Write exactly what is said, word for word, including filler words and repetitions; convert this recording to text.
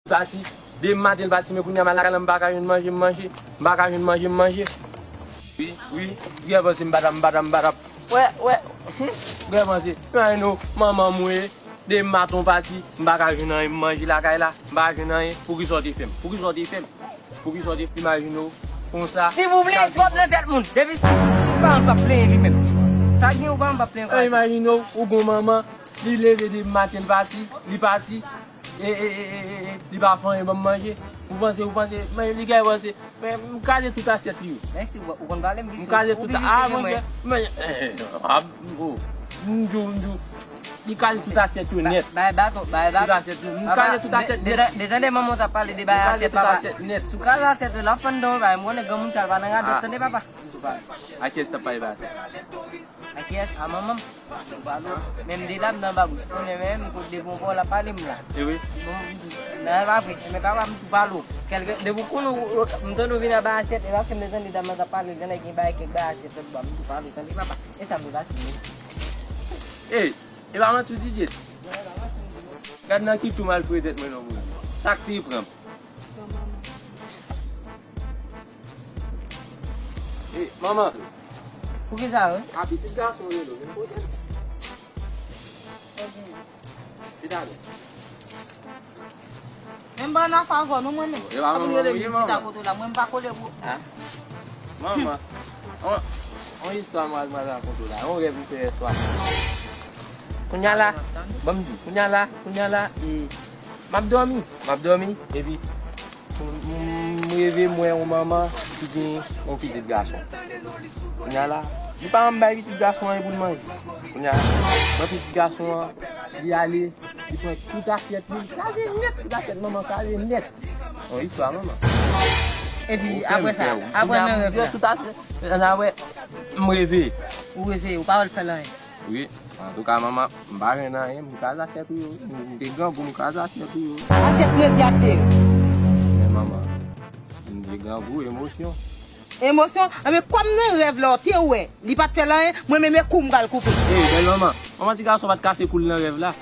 Pati, demen maten l pati, men kounye a m al lakay la, m pa ka jwenn manje, m manje. M pa ka jwenn manje, m manje. Wi, wi, gen panse m pa t ap, m pa t ap, m pa t ap. Wè, wè. Gen panse, imajine w, manman m ou ye, demen maten w pati, m pa ka jwenn anyen, m manje lakay la, m pa jwenn anyen. Poukisa w te fè m? Poukisa w te fè m? Poukisa w te imajine w konsa? Silvouplè, twòp nan tèt moun. Depi si, si paran p ap plenyen li menm. Sa gen ou paran p ap plenyen. Imajine w, ou gon manman, li leve demen maten l pati, li pati. E, e, e, e, e, e, li pa fè anyen ban m manje. Ou panse, ou panse, men li gen panse, men m kraze tout asyèt li yo. Mèsi, ou, ou konn pale, m vise. M kraze tout, a, monchè, men, eh, eh, ah, oh, m di w, m di w, li kraze tout asyèt yo nèt. Bay baton, bay baton. Tout asyèt yo, m kraze tout asyèt nèt. Detan, detan de manman w t ap pale de bay asyèt, papa. M kraze tout asyèt nèt. Si w kraze asyèt yo, l ap fann dan w, bay, m konnen granmoun sa l pa nan radòt, tande, papa. A kiyès t ap pale bay asyèt? A kiyès? A manman m. Ou pale w. Menm de la m nan babouch. Konnen menm, kote de bon pa w la pale m la. E wi. Bon, nan pa vre. Men papa m tou pale w. Kèlke, depi w konnen w, w, m tande w vin anba asyèt, e paske m te tande dam nan t ap pale, gen nèg gen bay kèk bay asyèt lòt bò, m tou pale w, tande papa. E sa m te pase. Ey, e pa manti w di Dye. Gad nan ki tou m al foure tèt mwen non moun. Sa k te pran m. Ey, manman. Poukisa, wi? A pitit gason w rele w, vin kote m. Ki talè? Men m pa nan afè avè w non mwen menm. Epa manman m ye manman. Chita kote w la, mwen m pa kole pou. A? Manman. On, on istwa m al, m al rakonte w la. On rèv m fè yè swa. Kounye a la, ban m di, kounye a la, kounye a la, e, m ap dòmi, m ap dòmi, epi M, m, m reve m wè yon manman ki gen yon pitit gason. Kounye a la, li pa janm bay pitit gason an anyen pou l manje. Kounye a, pran pitit gason an, li ale, li pran tout asyèt li, li kraze nèt, tout asyèt manman kraze nèt. Yon istwa manman. Epi apre sa, apre nan rèv la. Tout asyèt, apre, m reve. Ou reve, ou pa wè l fè l anyen. Wi. Antouka, manman, m pa jwenn anyen, m kraze asyèt ou yo. M te grangou, m kraze asyèt ou yo. Asyèt mwen di achte yo. Men manman, m te grangou, emosyon. Emosyon? Anben, kòm nan rèv la, w te wè, li pa t fè l anyen, mwen menm e kou m pral koupe. Ey, bèl manman, manman ti gason pa t kase kou l nan rèv la.